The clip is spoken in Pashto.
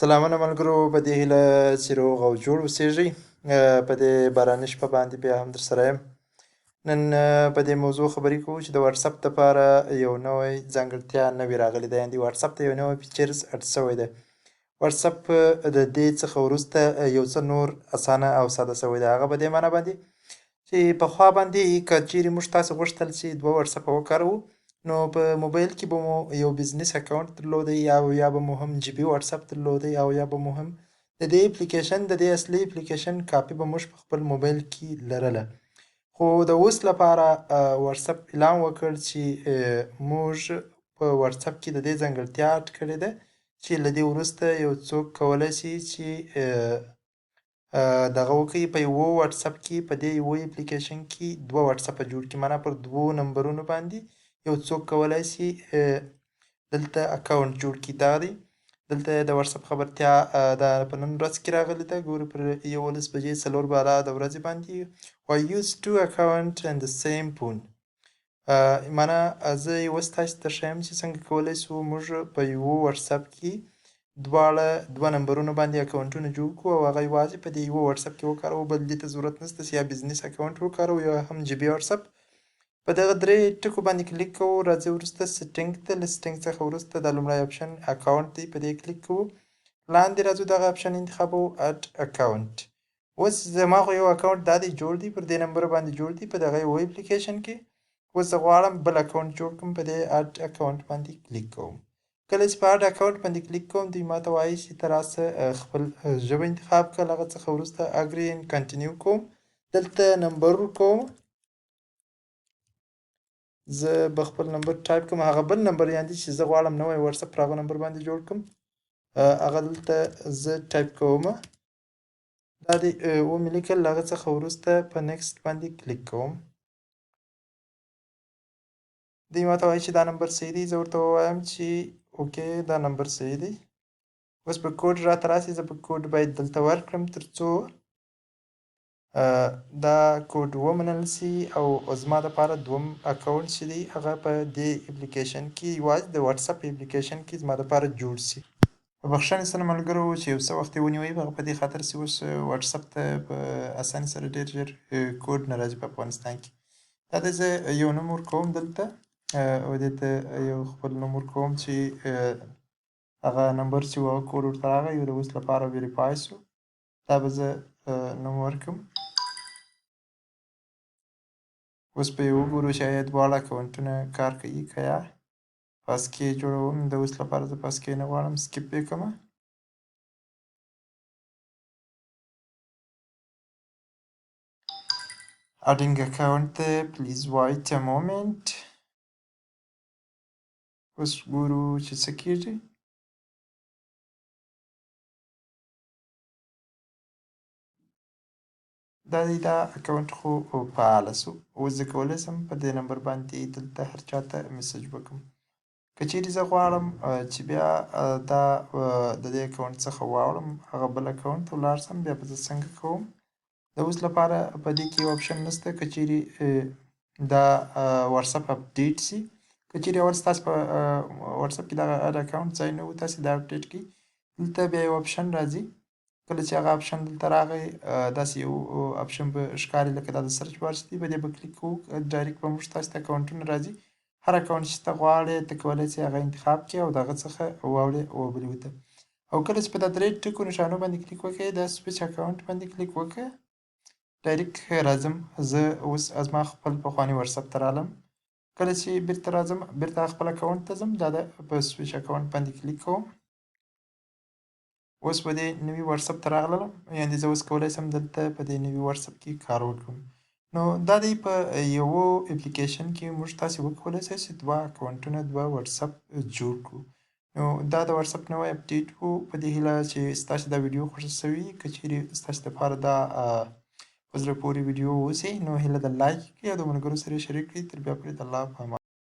سلامونه ملګرو، په دې هیله چې روغ او جوړ اوسیږئ. په دې باراني شپه باندې بیا هم درسره یم. نن په دې موضوع خبرې کوو چې د واتساپ لپاره یو نوی ځانګړتیا نوې راغلې ده، یعنې واتساپ ته یو نوی features add شوی دی. واتساپ د دې څخه وروسته یو څه نور اسانه او ساده شوی دی. هغه په دې معنی باندې چې پخوا باندې که چیرې موږ تاسو غوښتل چې دوه واتساپ وکاروو، نو په موبایل کې به مو یو business account درلودی، یا به مو هم جیبي واتساپ درلودی، او یا به مو هم د دې اپلیکیشن، د دې اصلي اپلیکیشن کاپي به موږ په خپل موبایل کې لرله. خو د اوس لپاره واتساپ اعلان وکړ چې موږ په واتساپ کې د دې ځانګړتیا add کړې ده چې له دې وروسته یو څوک کولی شي چې دغه وکړي، په یوه واتساپ کې، په دې یوه اپلیکیشن کې دوه واتساپه جوړ کړي. معنا پر دوو نمبرونو باندې یو څوک کولی شي دلته account جوړ کړي. دا دی دلته د واتساپ خبرتیا دا په نن ورځ کې راغلې ده. ګورو پر 11 بجې 4 بالا د ورځې باندې وایي use two account in the same phone. معنا زه اوس تاسو ته ښیم چې څنګه کولی شو موږ په یوه واتساپ کې دواړه دوه نمبرونو باندې اکاونټونه جوړ کړو او هغه یوازې په دې یوه واتساپ کې وکاروو. بل دې ته ضرورت نشته چې یا business account وکاروو یا هم جیبي واتساپ. په دغه درې ټکو باندې کلیک کوو، راځي وروسته setting ته. له setting څخه وروسته دا لومړی option account دی، په دې کلیک کوو. لاندې راځو، دغه option انتخابوو، add account. اوس زما خو یو account دا دی جوړ دی، پر دې نمبر باندې جوړ دی په دغه یو اپلیکیشن کې. اوس زه غواړم بل account جوړ کړم، په دې add account باندې کلیک کوم. کله چې په add account باندې کلیک کوم، دوی ماته وایي چې ته راسه خپل ژبه انتخاب کړه. له هغه څخه وروسته agree and continue کوم، دلته نمبر ورکوم. زه به خپل نمبر ټایپ کوم، هغه بل نمبر یعنې چې زه غواړم نوی واتساپ پر هغه نمبر باندې جوړ کړم، هغه دلته زه ټایپ کوم. دا دی ومې لیکل. له هغه څخه وروسته په next باندې کلیک کوم. دوی ماته وایي چې دا نمبر صحیح دی. زه ورته ووایم چې okay، دا نمبر صحیح دی. اوس به کوډ راته راسي، زه به کوډ باید دلته ورکړم تر څو دا کوډ ومنل سي او زما دپاره دوم account چې دی هغه په دې اپلیکیشن کې، یوازې د واتساپ اپلیکیشن کې زما دپاره جوړ سي. په بخښنې سره ملګرو چې یو څه وخت یې ونیوی، هغه په دې خاطر چې اوس واتساپ ته په اسانۍ سره ډېر ژر کوډ نه راځي په افغانستان کې. دا دی زه یو نوم ورکوم دلته او دې ته یو خپل نوم ورکوم چې هغه نمبر چې هغه کوډ ورته راغی یو د اوس لپاره verify سو. دا به زه نوم ورکړم. اوس به یې وګورو چې آیا دواړه اکاونټونه کار کوي که یا. passkey جوړوم، د اوس لپاره زه passkey نه غواړم، skip یې کوم. Adding account، please wait a moment. اوس ګورو چې څه کیږي. دا دی، دا account خو فعال سو. اوس زه کولی شم په دې نمبر باندې دلته هر چاته message وکړم. که چیرې زه غواړم چې بیا دا د دې account څخه واوړم، هغه بل account ته ولاړ سم، بیا به زه څنګه کوم؟ د اوس لپاره په دې کې یو option نشته. که چیرې دا واتساپ update سي، که چیرې اول ستاسو په واتساپ کې دغه add account ځای نه و، تاسې دا update کړئ، دلته بیا یو option راځي. کله چې هغه option دلته راغی، داسې یو option به ښکاري لکه دا د search bar چې دی، په دې به کلیک کوو، direct به موږ تاسو ته اکاونټونه راځي. هر account چې ته غواړې، ته کولی شې هغه انتخاب کړې او د هغه څخه واوړې و بلې ته. او کله چې په دا درې ټکو نشانو باندې کلیک وکړې، د switch account باندې کلیک وکړه، direct راځم زه اوس زما خپل پخواني واتساپ ته رالم. کله چې بیرته راځم، بیرته خپل account ته ځم، دا د په switch account باندې کلیک کوم. اوس په دې نوي واتساپ ته راغلم، یعنې زه اوس کولی شم دلته په دې نوي واتساپ کې کار وکړم. نو دا دی، په یو اپلیکیشن کې موږ تاسې وکولی شئ چې دوه اکاونټونه، دوه واتساپ جوړ کړو. نو دا د واتساپ نوی update وو. په دې هیله چې ستاسو دا ویډیو خوښه شوي. که چیرې ستاسو دپاره دا په زړه پورې ویډیو اوسي، نو هیله ده like کړئ او د ملګرو سره شریک کړئ. تر بیا پورې د الله په امان.